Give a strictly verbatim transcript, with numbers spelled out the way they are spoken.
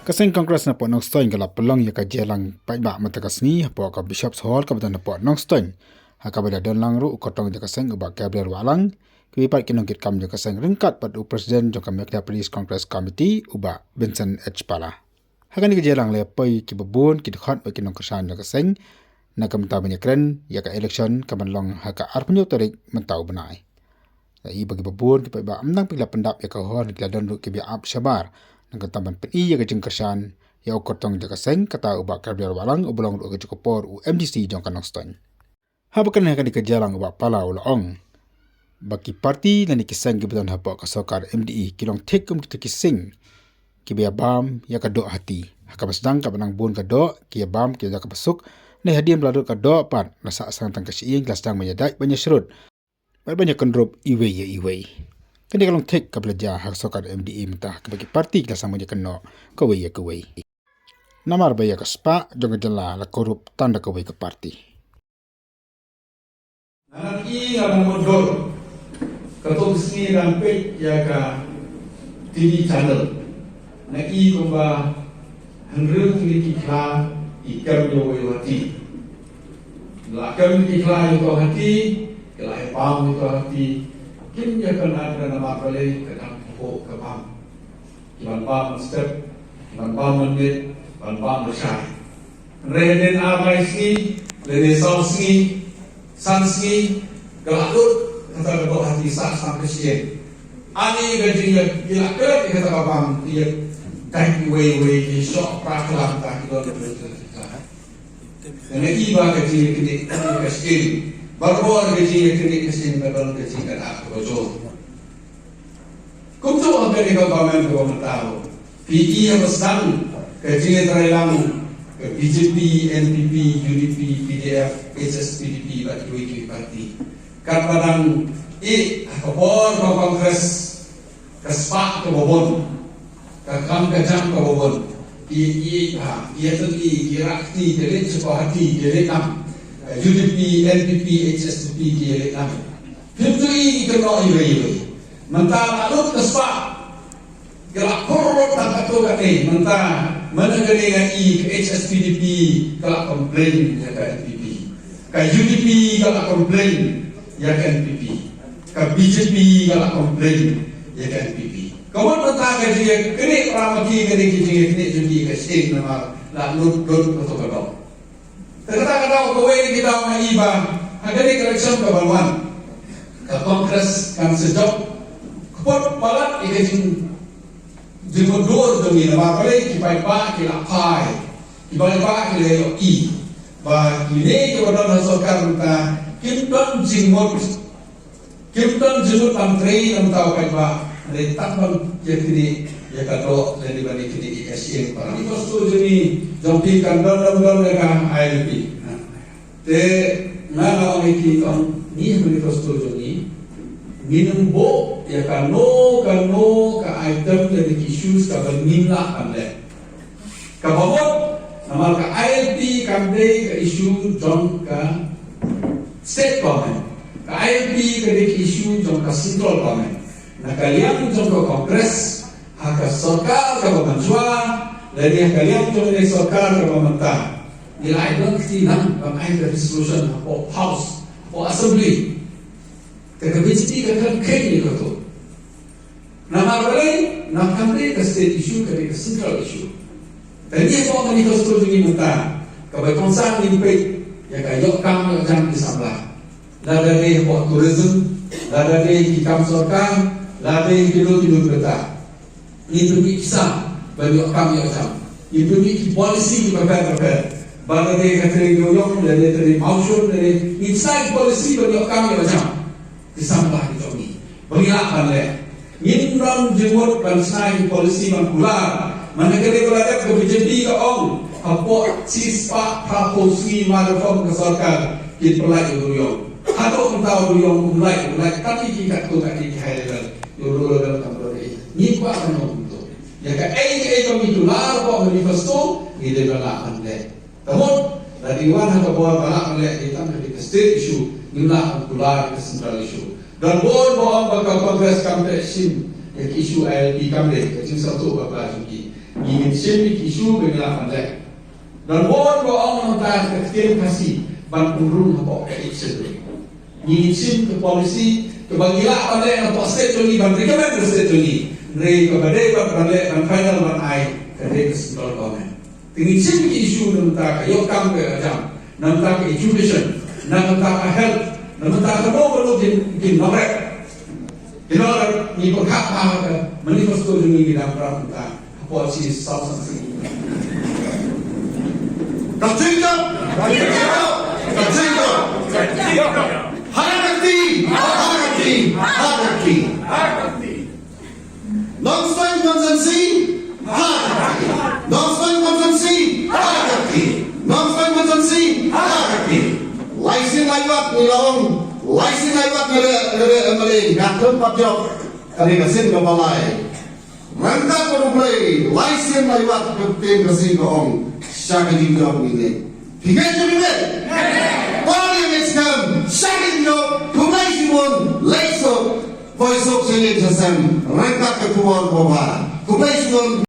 Ka seng Congress na Port Nongstoiñ ka la pynlong ïa ka jingïalang paidbah mynta ka sngi hapoh ka Bishop's Hall kaba don na Port Nongstoiñ, ha kaba la don lang ruh u kyrtong jong ka seng u Bah Gabriel Wahlang, kiwei pat ki nongkitkam jong ka seng ryngkat bad u President jong ka Meghalaya Pradesh Congress Committee u Bah Vincent H Pala. Ha kane ka jingïalang la poi kiba bun ki dkhot bad ki nongkyrshan jong ka seng na ka bynta ban ïakren ïa ka election kaban long ha ka arphew tarik mynta u bnai. La i ba kiba bun ki paidbah ym tang ba ki la pyndap ïa ka hall, ki la don ruh kiba ïa ap shabar na ka bynta ban pyni ïa ka jingkyrshan ïa u kyrtong jong ka seng, kata u Bah Gabriel Wahlang uba long ruh ha kajuh ka por u M D C jong ka Nongstoiñ. Haba kren ha kane ka jingïalang u Bah Pala u la ong ba ki party lane ki seng kiba don hapoh ka sorkar M D A ki long thik kum kita ki sing kiba ïa bam ïa ka doh hati. Ha kaba sdang kaba nang bun ka doh ki ïa bam ki ïa da kaba suk, ne hadien ba la lut ka doh pat la sah sdang tang ka shyieng, ki la sdang ban ïa dait ban ïa shrut bad ban ïa kynrup iwei ïa iwei. Kane ka long thik kaba la jia ha ka sorkar M D A mynta, kaba ki party ki la sdang ban ïa kynnoh kawei ïa kawei. Namar ba ïa ka spah jong ka jylla la kurup tang da kawei ka party. Nga nang i, nga nang mutdur. Katto ka sngi ngan peit ïa ka T V channel, nga i kumba hynriew tylli ki khla ki kem ïa uwei u hati. La kem ki khla ïa uto u hati, ki la ïa bam ïa uto u hati. Kim ïa kynad namar balei, ka dang hapoh ka bam. Ki ban bam ban step, ki ban bam ban miet, ban bam ban shai. Hynrei hadien ar lai sngi lane saw sngi, san sngi, ka la lut kata ka doh hati, sah sdang ka shyieng. Ani ka jingïa, ki la klet ïa kata ka bam, ki ïa dait iwei iwei, ki shoh pra khlam, ta ki don. Nga i ba ka jingïaknieh ka shyieng, barabor ka jingïaknieh ka shyieng ka don ka jingkynad kaba jur. Kumjuh ha kane ka government kaba mynta ruh, phi i haba sdang ka jingïatreilang ka B J P, N P P, U D P, P D F, H S P D P bad kiwei kiwei ki party. Katba dang i ha ka por ka Congress, ka spah kaba bun, ka kam ka jam kaba bun, ki i ha, ki ïatylli, ki rah kti, ki leit sha ka hati, ki leit nam. Ka U D P, N P P, H S P D P ki leit nam. Phim ju i ki kynnoh iwei iwei. Mynta la lut ka spah, ki la khur lut tang katto katne. Mynta, mynta kane nga i ka H S P D P ka la complain ïa ka N P P. Ka U D P ka la complain ïa ka N P P. Ka B J P ka la complain ïa ka N P P. Ka mut mynta ka jingïaknieh para ma ki, ka dei ka jingïaknieh jong ki ka shyieng namar la lut lut kato ka doh. Te kata ka daw kawei na ki daw nga i ba ha kane ka election kaban wan, ka Congress kan sa jop kput palat ïa ka jing, jingmutdur jong ngi namar balei, ki paidbah ki la phai, ki paidbah ki la ïohi ba kine kiba don ha sorkar mynta kim don jingmut. Kim don jingmut ban trei na bynta u paidbah, hynrei tang ban ïaknieh ïa ka doh lane ban ïaknieh ïa ka shyieng. Manifesto jong ngi, jong phi kan don, don, don ïa ka I L P. Te nga nga ong ïa ki, ong ngi ha manifesto jong ngi, ngin ym buh ïa kano kano ka item lane ki issues kaba ngim lah ban leh. Kaba mut, namar ka I L P kam dei ka issue jong ka state government. Ka I L P ka dei ka issue jong ka central government. Na ka liang jong ka Congress, ha ka sorkar kaba mynshuwa, lane ha ka liang jong ka sorkar kaba mynta, ngi la ai don kti lang ban ai ka resolution hapoh House, hapoh Assembly. Te ka B J P ka kren kheiñ ïa kato. Namar balei, namar kam dei ka state issue, ka dei ka central issue. Te ngi hapoh manifesto jong ngi mynta, kaba kongsan ngin peit ïa ka ïoh kam ïoh jam ki samla. Lada dei hapoh tourism, lada dei ki kam sorkar, lada dei kino kino ki bynta. Ngin pynmih pisa ban ïoh kam ïoh jam. Ngin pynmih ki policy kiba bapher bapher. Ba lada dei ka trei durïong, lada dei trei mawshun, lada dei, ngin shna ki policy ban ïoh kam ïoh jam. Ki samla ki jong ngi ba ngi lah ban leh. Ngim don jingmut ban shna ki policy ban kular. Mynta ka dei ba la dep ka B J P ka ong hapoh shispah phraphew sngi mar reform ka sorkar kin pynlait ïa u durïong. Hato mynta u durïong um lait, um lait tang ïa ki katto katne ki high level. Ïa u low level kam don ei. Ngi kwah ban ong kumto. Ïa kaei kaei ba ngi kular hapoh manifesto ngi dei ban lah ban leh. Te mut, lada ngi wan ha ka bor ba lah ban leh, dei tang ka dei ka state issue, ngim lah ban kular ïa ka central issue. Don bun ba ong ba ka Congress kam treh shisha ïa ka issue I L P, kam dei, ka jingsngewthuh bakla jong ki. Ngi ngin shim ïa ki issue ba ngi lah ban leh. Don bun ba ong na ka bynta ka ktien Khasi ban pynrung hapoh ka Eighth Schedule. Ngi ngin shim ka policy kaba ngi lah ban leh hapoh state jong ngi, ban recommend ka state jong ngi. Hynrei kaba dei ban, ban leh ban final ban ai ka dei ka central government. Te ngin shim ki issue na ka bynta ka ïoh kam ka jam, na ka bynta ka education, na ka bynta ka health, na ka bynta kano kano ki, ki nongrep. Ki nongrep, ngi pyrkhat ha ka manifesto jong ngi, ngi dang pyrkhat na ka bynta hapoh shi san san sngi. Ka jingkyrkhu, ka jingkyrkhu, ka jingkyrkhu. Ha ka kti, ha ka kti, ha ka kti. Nongstoiñ constituency, ha ka kti. Nongstoiñ constituency, ha ka kti. Nongstoiñ constituency, ha ka kti. Lai sien lai wat ngi la ong, lai sien lai wat ngi la, ngi la, ngi la, nga khlem pat jop. Kane ka sien kaba lai. Ryngkat bad U Blei, lai sien lai wat ka ktien Khasi ka ong, sha ka jingjop ngi leit. Phi ngeit ne phi ngeit? Phi ngeit? Sha ka jingjop, khublei shibun, leit suk, poi suk sha ïing sha sem, ryngkat ka khubor kaba bha. Khublei shibun.